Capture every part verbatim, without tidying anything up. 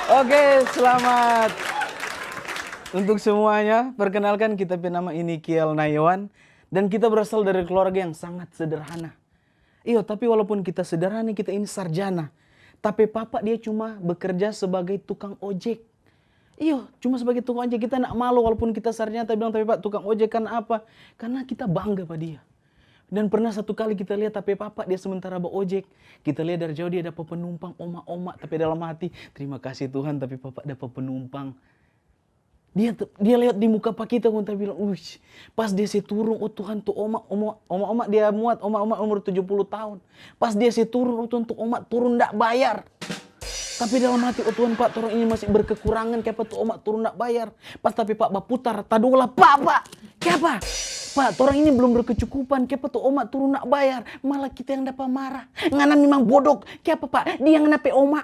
Oke, selamat untuk semuanya. Perkenalkan, kita pe nama ini Kiel Nayawan, dan kita berasal dari keluarga yang sangat sederhana. Iyo, tapi walaupun kita sederhana, kita ini sarjana. Tapi papa dia cuma bekerja sebagai tukang ojek. Iyo, cuma sebagai tukang ojek. Kita nak malu walaupun kita sarjana, tapi bilang, "Tapi Pak, tukang ojek kan apa?" Karena kita bangga pa dia. Dan pernah satu kali kita lihat tapi papa dia sementara baojek, kita lihat dari jauh dia dapa penumpang, oma-oma, tapi dalam hati, "Terima kasih Tuhan, tapi papa dapa penumpang." Dia te-, dia lewat di muka pa kita, kong ta bilang, "Uish." Pas dia se turun, oh Tuhan, tu oma, oma, oma-oma dia muat, oma-oma umur tujuh puluh tahun. Pas dia se turun, oh Tuhan, tu oma turun ndak bayar. Tapi dalam hati, "Oh Tuhan, Pak, torang ini masih berkekurangan, kiapa tu oma turun ndak bayar?" Pas tapi Pak baputar, tadola, "Pak, Pak, kiapa? Pak, torang ini belum berkecukupan, kiapa tu oma turun ndak bayar? Malah kita yang dapa marah. Ngana memang bodok. Kiapa, Pak? Dia ngana pe oma."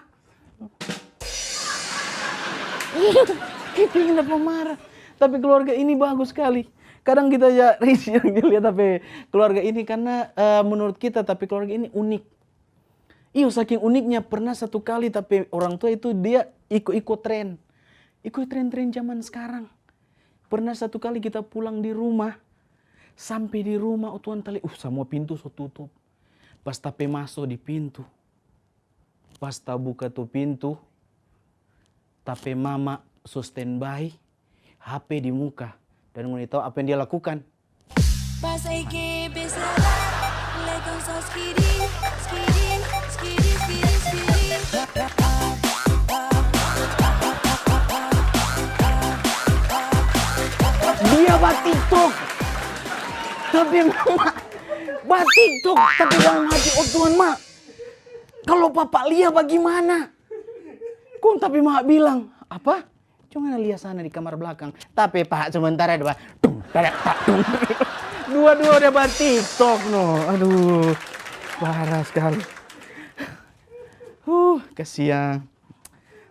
Kita yang dapa marah. Tapi keluarga ini bagus skali. Kadang kita ja risih lihat tapi keluarga ini karena, eh, menurut kita tapi keluarga ini unik. Iyo, saking uniknya, pernah satu kali tapi orang tua itu dia iko-iko tren. Iko tren-tren zaman skarang. Pernah satu kali kita pulang di rumah, sampe di rumah, oh Tuhan tali, uh, samua pintu so tutup. Pas ta pe maso di pintu, pas ta buka tu pintu, ta pe mama so standby, H P di muka. Dan ngoni tau apa yang dia lakukan? Pas Ege besara, lekong so skidi, skidi, skidi, skidi, skidi. Dia ba TikTok. Tapi mama ba TikTok, tapi dalam hati, "Oh Tuhan, Ma, kalau papa lia bagimana?" Kong tapi mama bilang, "Apa? Cuma lia sana di kamar belakang." Tapi pa sementara dua, tung, tadak, tak, tung. Dua-dua udah ba TikTok, no. Aduh, parah skali. Huh, kasiang.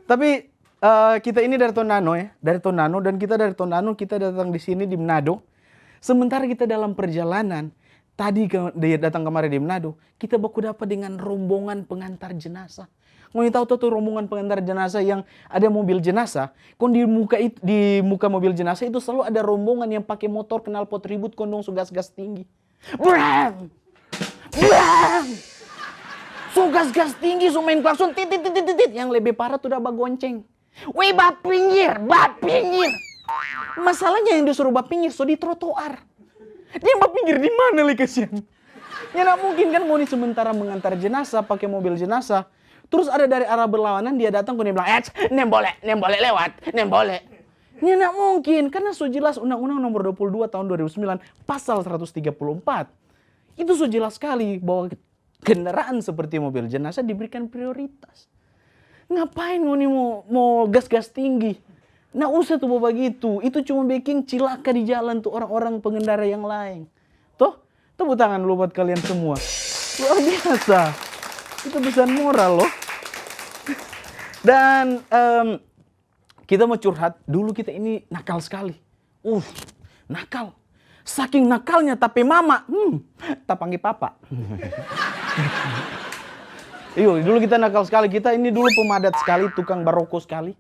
Tapi, eh, kita ini dari Tondano, ya, dari Tondano, dan kita dari Tondano, kita datang di sini di Manado. Sementara kita dalam perjalanan, tadi ke, dia datang kemari di Manado, kita baku dapa dengan rombongan pengantar jenazah. Ngoni tau to tu rombongan pengantar jenazah yang ada mobil jenazah? Kong di muka it-, di muka mobil jenazah itu selalu ada rombongan yang pake motor knalpot ribut, kong dong so gas-gas tinggi. Brang! Brang! So gas-gas tinggi, so main klakson, tit, tit, tit, tit, tit. Yang lebe parah tu da bagonceng. "Weh, bapinggir, bapinggir!" Masalahnya yang disuruh bapinggir so di trotoar. Dia bapinggir di mana lei, kasiang? Nyanda mungkin kan ngoni sementara mengantar jenazah pake mobil jenazah, trus ada dari arah berlawanan dia datang kong dia bilang, "Eits, nembole, nembole lewat, nembole." Nyanda mungkin, karna so jelas Undang-Undang Nomor dua puluh dua tahun dua ribu sembilan, pasal seratus tiga puluh empat. Itu so jelas skali bahwa kendaraan seperti mobil jenazah diberikan prioritas. Ngapain ngoni mo, mo gas-gas tinggi? Nda usah tu bagitu, itu cuma biking cilaka di jalan tu orang-orang pengendara yang laeng. Toh? Tepuk tangan dulu buat kalian semua. Luar biasa. Itu pesan moral loh. Dan, em, kita mau curhat, dulu kita ini nakal skali. Uh, nakal. Saking nakalnya, ta pe mama, hmm, ta pangge papa. Iyo, dulu kita nakal skali. Kita ini dulu pemadat skali, tukang baroko skali.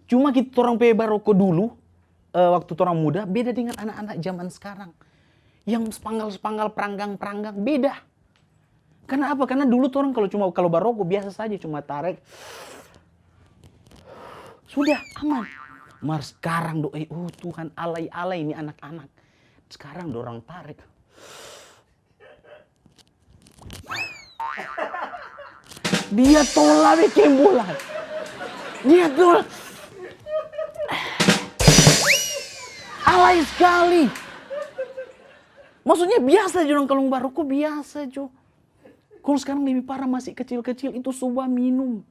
Cuma kita, torang pe baroko dulu, eh, waktu torang muda, beda dengan anak-anak zaman skarang. Yang spanggal-spanggal, pranggang-pranggang, beda. Karna apa? Karna dulu torang kalo cuma, kalo baroko biasa saja, cuma tarek. Sudah, aman. Mar skarang do, eh, oh Tuhan, alay-alay ni anak-anak. Skarang dorang tarek. Dia tola biking bola. Dia tola. Alay skali. Maksudnya biasa jo dong kalo baroko biasa jo. Kong skarang lebe parah, masih kecil-kecil itu so baminum.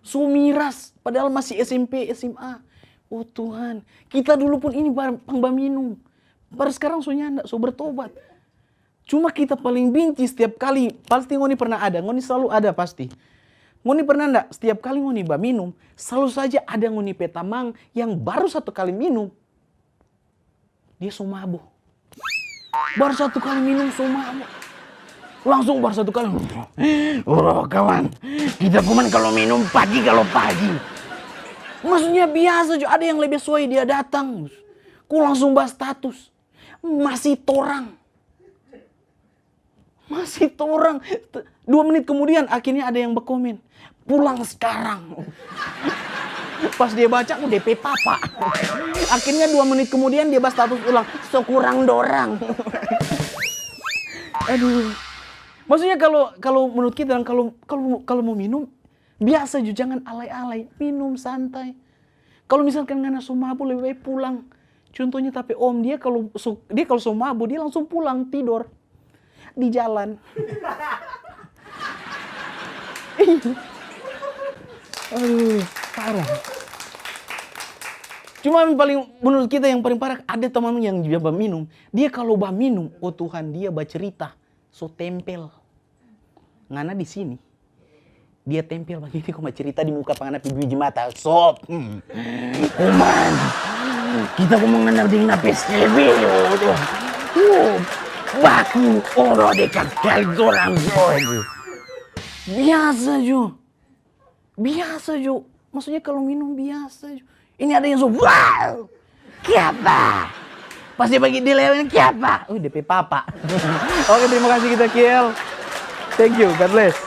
So miras, padahal masih S M P, S M A. Oh Tuhan, kita dulu pun ini bar-, pang baminum. Baru skarang so nyanda, so bertobat. Cuma kita paling binci setiap kali, pasti ngoni pernah ada, ngoni selalu ada pasti. Ngoni pernah nda, setiap kali ngoni baminum, selalu saja ada ngoni pe tamang yang baru satu kali minum, dia so mabo. Baru satu kali minum so mabo. Langsung baru satu kali. Oh, kawan, kita kuman kalau minum pagi, kalau pagi. Maksudnya biasa jo, ada yang lebe soe dia datang. Ko langsung bahas status. Masih torang. Masih torang. Dua menit kemudian, akhirnya ada yang bekomen, "Pulang sekarang." Pas dia baca, "Oh, depe papa." Akhirnya dua menit kemudian dia bahas status ulang, "So kurang dorang." Aduh. Maksudnya kalau, kalau menurut kita, kalau, kalau, kalau mau minum, biasa jo, jangan alay-alay, minum santai. Kalau misalkan ngana so mabu, lebih baik pulang. Contohnya tapi om, dia kalau so, dia kalau so mabu, dia langsung pulang tidor di jalan. Aduh, parah. Cuma yang paling, menurut kita yang paling parah, ada teman yang dia baminum. Dia kalau baminum, oh Tuhan, dia bacerita, so tempel. Ngana di sini, dia tempel bagini, kong bacerita di muka pa ngana pe biji mata. Sop. Hmm. Kuman. Kita ko mangana deng na pe S T B, oh, tuh. Uh, baku, oro dekat kali dorang, bro. Biasa jo. Biasa jo. Maksudnya kalau minum biasa jo. Ini ada yang so, "Wow! Kiapa?" Pas dia bagi, dia lewat, "Kiapa?" Oh, depe papa. Oke, terima kasih kita, Kiel. Thank you, God bless.